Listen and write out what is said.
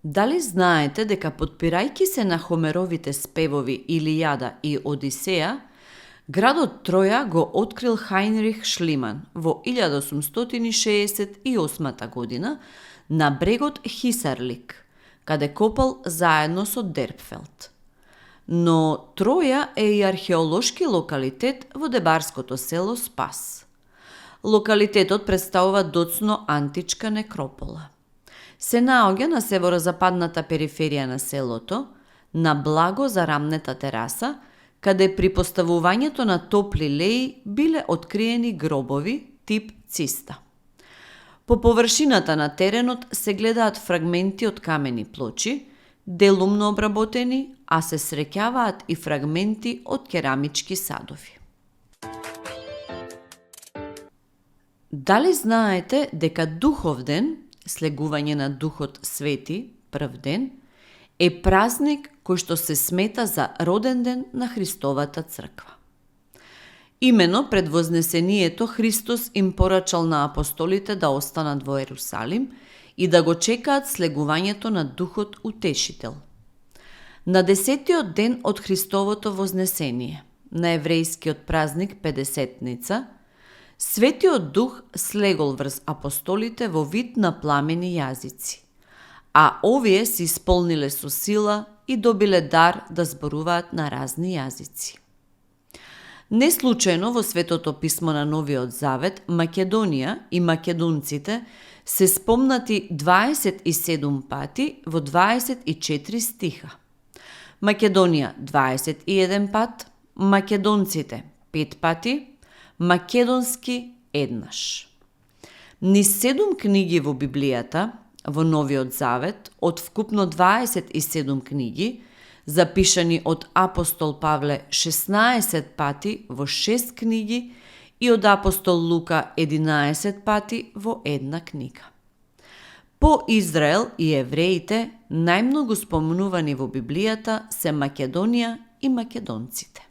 Дали знаете дека подпирајќи се на Хомеровите спевови Илијада и Одисеја, градот Троја го открил Хајнрих Шлиман во 1868 година на брегот Хисарлик, каде копал заедно со Дерпфелд. Но Троја е и археолошки локалитет во дебарското село Спас. Локалитетот представува доцно античка некропола. Се наоѓа на северозападната периферија на селото, на благо зарамнета тераса, каде при поставувањето на топли леи биле откриени гробови тип циста. По површината на теренот се гледаат фрагменти од камени плочи, делумно обработени, а се среќаваат и фрагменти од керамички садови. Дали знаете дека Духовден, слегување на Духот Свети, прв ден, е празник кој што се смета за роден ден на Христовата црква? Имено пред вознесението Христос им порачал на апостолите да останат во Ерусалим и да го чекаат слегувањето на Духот Утешител. На 10-тиот ден од Христовото вознесение, на еврејскиот празник Педесетница, Светиот Дух слегол врз апостолите во вид на пламени јазици, а овие се исполниле со сила и добиле дар да зборуваат на разни јазици. Не случајно во Светото писмо на Новиот Завет Македонија и македонците се спомнати 27 пати во 24 стиха. Македонија 21 пат, македонците 5 пати, македонски еднаш. Низ 7 книги во Библијата, во Новиот Завет, од вкупно 27 книги, запишани од апостол Павле 16 пати во 6 книги и од апостол Лука 11 пати во една книга. По Израел и евреите, најмногу спомнувани во Библијата се Македонија и македонците.